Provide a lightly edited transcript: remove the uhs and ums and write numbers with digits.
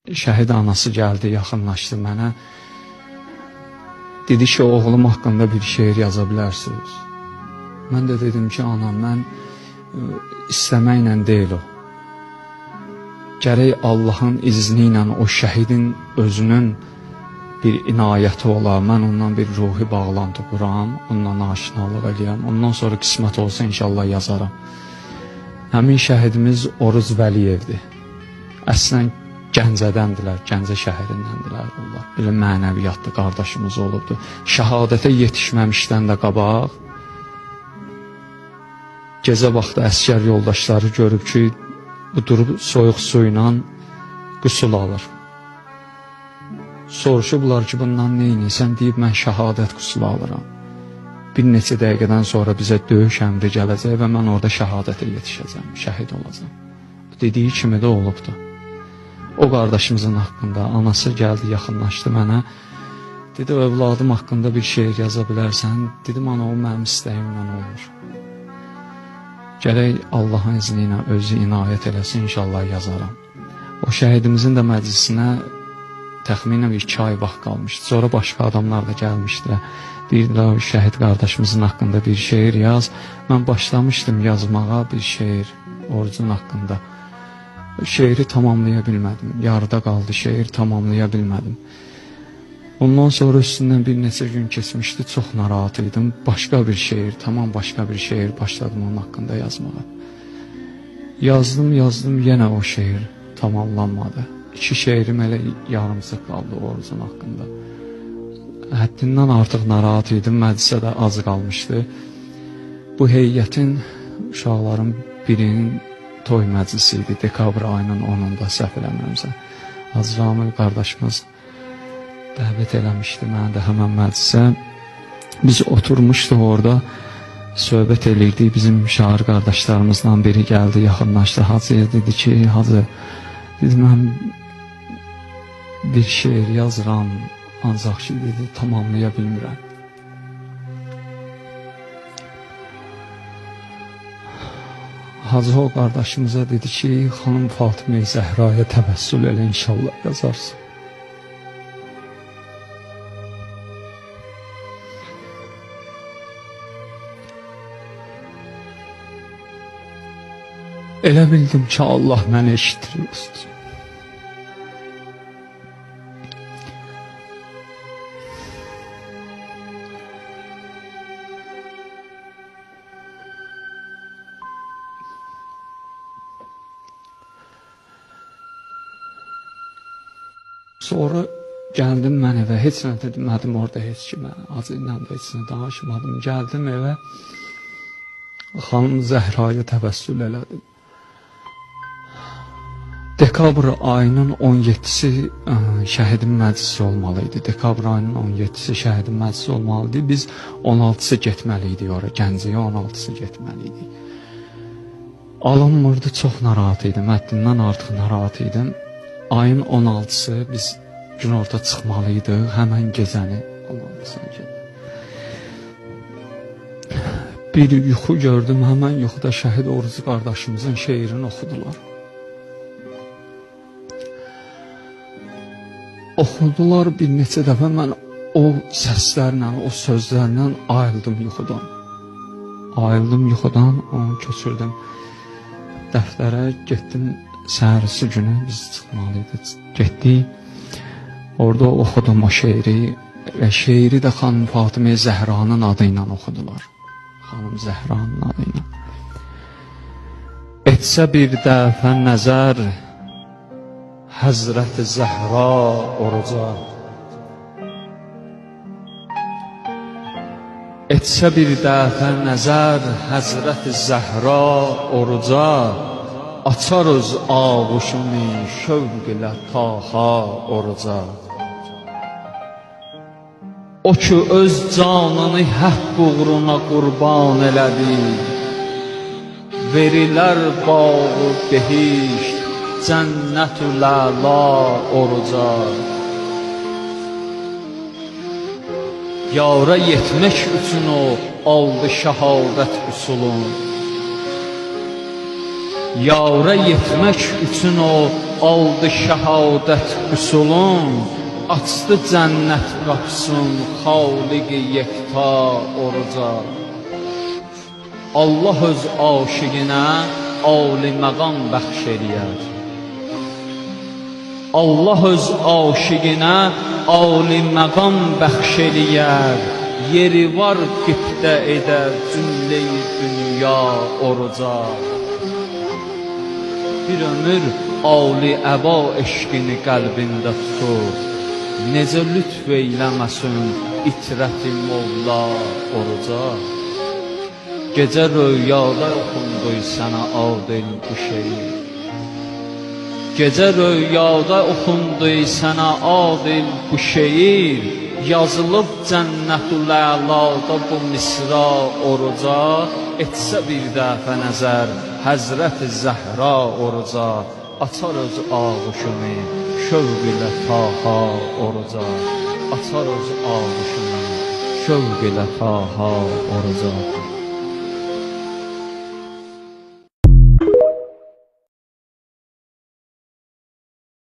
Şəhid anası gəldi, yaxınlaşdı mənə. Dedi ki, oğlum haqqında bir şeir yaza bilərsiniz. Mən də dedim ki, ana, mən istəməklə deyil o. Gərək Allahın izni ilə o şəhidin özünün bir inayəti ola, mən ondan bir ruhi bağlantı quram, ondan aşinalıq eləyəm, ondan sonra qismət olsa inşallah yazaram. Həmin şəhidimiz Oruz Vəliyevdir. Əslən Gəncədəndilər, Gəncə şəhərindəndilər onlar. Belə mənəviyyatlı qardaşımız olubdu. Şəhadətə yetişməmişdən də qabaq, gecə vaxtı əsgər yoldaşları görüb ki, bu durub soyuq su ilə qüsul alır. Soruşublar ki, bundan nə edirsən? Deyib, mən şəhadət qüsulu alıram. Bir neçə dəqiqədən sonra bizə döyüş əmri gələcək və mən orada şəhadətə yetişəcəm, şəhid olacam. Dediyi kimi də olubdu. O qardaşımızın haqqında anası gəldi, yaxınlaşdı mənə. Dedi, övladım haqqında bir şeir yaza bilərsən? Dedim, ana, o mənim istəyimlə olmur. Gərək Allahın izni ilə özü inayət eləsin, inşallah yazaram. O şəhidimizin də məclisinə təxminən 2 ay vaxt qalmışdı. Sonra başqa adamlar da gəlmişdilər. Deyirdilər, şəhid qardaşımızın haqqında bir şeir yaz. Mən başlamışdım yazmağa bir şeir Orucun haqqında. Şeiri tamamlaya bilmədim. Yarıda qaldı şeir, tamamlaya bilmədim. Ondan sonra üstündən bir neçə gün keçmişdi, çox narahat idim. Başqa bir şeir, tamam başqa bir şeir başladım onun haqqında yazmağa. Yazdım, yazdım, yenə o şeir tamamlanmadı. 2 şeirim elə yarımçıq qaldı Orucun haqqında. Həddindən artıq narahat idim, məclisə də az qalmışdı. Bu heyətin, uşaqların birinin toy məclisi idi, dekabr ayının 10-unda, səhv eləmirəmsə. Hacı Ramil qardaşımız dəvət eləmişdi məni də həmən məclisə. Biz oturmuşduq orada, söhbət elirdik. Bizim şair qardaşlarımızdan biri gəldi, yaxınlaşdı Hacıya, dedi ki, Hacı, dedi, mən bir şeir yazıram, ancaq ki, dedi, tamamlaya bilmirəm. Hacı o qardaşımıza dedi ki, xanım Fatimə Zəhraya təvəssül elə, inşallah yazarsın. Elə bildim ki, Allah məni eşitdirir. Sonra gəldim mən evə, heç nə demədim orada heç kimə, Hacı ilə də heç nə danışmadım. Gəldim evə, xanım Zəhraya təvəssül elədim. Dekabr ayının 17-si şəhidin məclisi olmalı idi. Dekabr ayının 17-si şəhidin məclisi olmalı idi. Biz 16-sı getməli idik ora, Gəncəyə 16-sı getməli idik. Alınmırdı, çox narahat idim, həddindən artıq narahat idim. Ayın 16-sı biz günorta çıxmalıydıq, həmən gecəni 16-sını getdik. Bir yuxu gördüm, həmən yuxuda şəhid Orucu qardaşımızın şeirini oxudular. Oxudular bir neçə dəfə, mən o səslərlə, o sözlərlə ayıldım yuxudan. Ayıldım yuxudan, onu köçürdüm dəftərə, getdim səhərisi günü biz çıxmalıydıq, getdik. Orada oxudum o şeiri və şeiri də xanım Fatimə Zəhranın adı ilə oxudular. Xanım Zəhranın adı ilə. Etsə bir dəfə nəzər Həzrət Zəhra Oruca, etsə bir dəfə nəzər Həzrət Zəhra Oruca, açarız ağuşunu şövq ilə taha Oruca. O ki öz canını haqq uğruna qurban elədi, verilər bağı behişt, cənnət-ü ləla Oruca. Yara yetmək üçün o aldı şəhadət üsulun. Yara yetmək üçün o aldı şəhadət qüsulun, açdı cənnət qapısın Xaliq-i yekta oruca. Allah öz aşiqinə ali məqam bəxş eləyər. Allah öz aşiqinə ali məqam bəxş eləyər. Yeri var qibtə edər cümle-i dünya oruca. Bir ömür ali əba eşqini qəlbində tutub, necə lütf eyləməsin itrəti Mövla oruca. Gecə röyada oxundu sənə adil bu şeir. Gecə röyada oxundu sənə adil bu şeir. Yazılıb cənnətül əlada bu misra oruca. Etsə bir dəfə nəzər Həzrət-i Zəhra oruca. Açar öz ağuşunu şövq ilə Taha oruca. Açar öz ağuşunu şövq ilə Taha oruca.